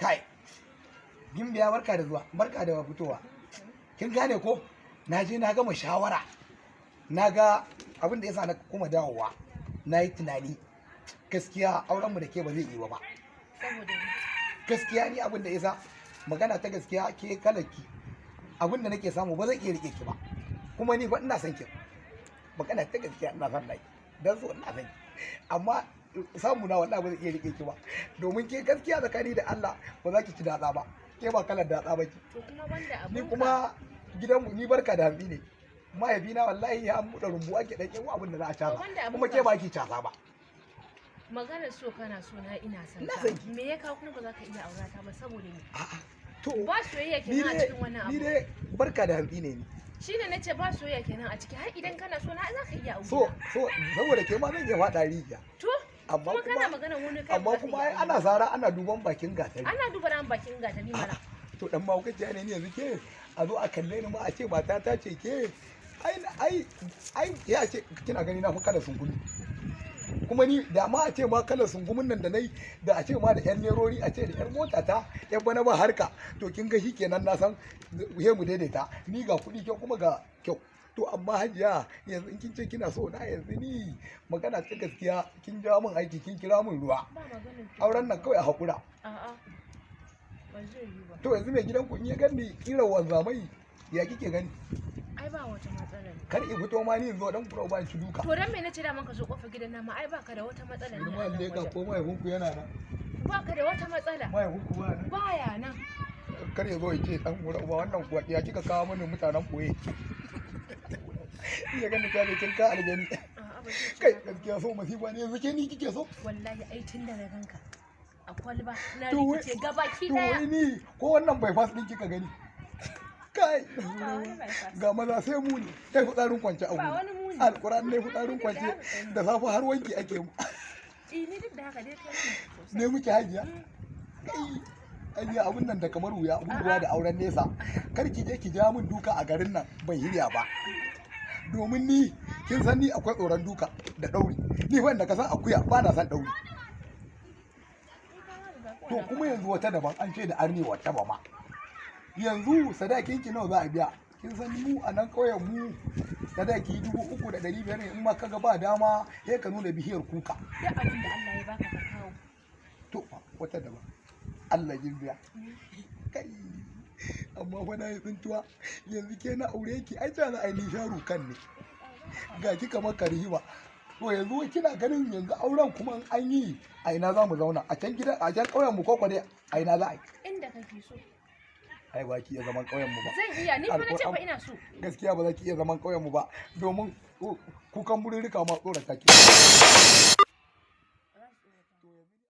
Kai, Gimbiya, barka da zuwa, barka da fitowa. Kin gane ko? Na je na gama shawara, na ga abin da yasa na kuma dawowa. Na yi tunani, gaskiya aurenmu da ke ba zai yi ba. Saboda me? Gaskiya ni abin da yasa, magana ta gaskiya, ke kalarki, abin da nake samu ba zan iya rike ki ba. Kuma ni fa ina son ki. Magana ta gaskiya, ina son naki dan so, ina son ki, amma samu na wallahi ba zan iya rike ki ba, domin ke gaskiya tsakani da Allah ba za ki ci datsa ba. Ke ba kalar datsa ba ki. To kuma banda abun. Ni kuma gidanmu ni barka da hantsi ne. Mahaifina wallahi ya buɗe rumbu ake ɗan yan abin da za a casa. Banda abun Kuma ke ka. ba ki casa ba. Maganar so, kana so na, ina son Ina ka. son ki. Me ya kawo kuma ba za ka iya aurata ba? Saboda me? A'a, to Ba soyayya ni kenan a dai cikin wannan ni abu. dai barka da hantsi ne ni. Shine nace ba soyayya kenan a ciki. Har idan kana so na, za ka iya aure. So saboda ke ma zan iya faɗa rijiya. To Amma kuma kana kuma maganar wani kai amma ba za ka kuma iya ai aure ana ba. sara ana duban bakin gatari. Ana duba ran bakin gatari mana. To dan mahaukaciya ne ni yanzu ke a zo a kalle ni ma a ce mata ta ce ke, ai ai ai ya ce kina gani na fi kalar sungumi. Kuma ni da ma a ce ma kalar sungumin nan da nayi, da a ce ma da yan nerori, a ce da yar mota ta yan bana ba harka, to kin ga shikenan, na san he mu daidaita, ni ga kuɗi, ke kuma ga kyau. To amma hajiya, yanzu in kin ce kina so na yanzu, ni magana ta gaskiya, kin jawo min aiki, kin kira min ruwa. Ba maganar ki. Auren nan kawai a haƙura. A'a. Ba zai yiwu ba. To yanzu mai gidanku in ya gani kira wanzamai, ya kike gani? Ai ba wata matsala ne. Kar in fito ma ni in zo dan kura ba in ci duka. To dan me nace da man ka zo kofar gidan nan ma, ai baka da wata matsala ne Girma a nan leka wajen. ko mahaifinku yana nan? Baka da wata matsala. Mahaifinku ba nan? Baya nan. Kar ya zo ya ce dan kura uba wannan kuwa ya kika kawo mini mutanen boye. Iya gani ta ce kin ka aljani. A'a, ba zai ce Kai, haka ba. gaskiya so masifa ne. Yanzu ke ni kike so? Wallahi ai tun da na ganka a kwalba na To rikice gabaki To daya. wai ni ko wannan bypass din kika gani? Kai, Ba wani bypass. ga maza sai mu ne kai fitsarin kwance a Ba wuri. wani muni. Alquran ne fitsarin kwance, da safe har wanki ake mu. Eh, ni duk da haka dai kai ne sosai. Ne muke hajiya. Kai hajiya, abun nan da kamar wuya, abubuwa da auren nesa. Kar ki je ki ja min duka a garin nan ban hirya ba, domin ni kin san ni akwai tsoron duka da ɗauri. Ni fa da ka san akuya ba na san ɗauri. To kuma yanzu wata daban, an ce da arni wata ba ma. Yanzu sadakin ki nawa za a biya? Kin san mu a nan ƙauyen mu sadaki 3,500 ne. In ma kaga ba dama, sai ka nuna bishiyar kuka. Duk abin da Allah ya baka ka kawo. To fa wata daban, Allah biya. Kai, amma fa na yi tsintuwa. Yanzu ke na aure ki, ai ta za a yi ni sharu kan ne, ga ki kamar karihima. To yanzu kina ganin yanzu auren kuma in an yi, a ina za mu zauna? A can gidan, a can ƙauyen mu, koko dai a ina za a yi? Inda kake so. Ai ba ki iya zaman ƙauyen mu ba. Zan iya, ni fa na ce fa Alƙur'an. ina so. Gaskiya ba za ki iya zaman ƙauyen mu ba, domin kukan burirrika ma tsorata ki.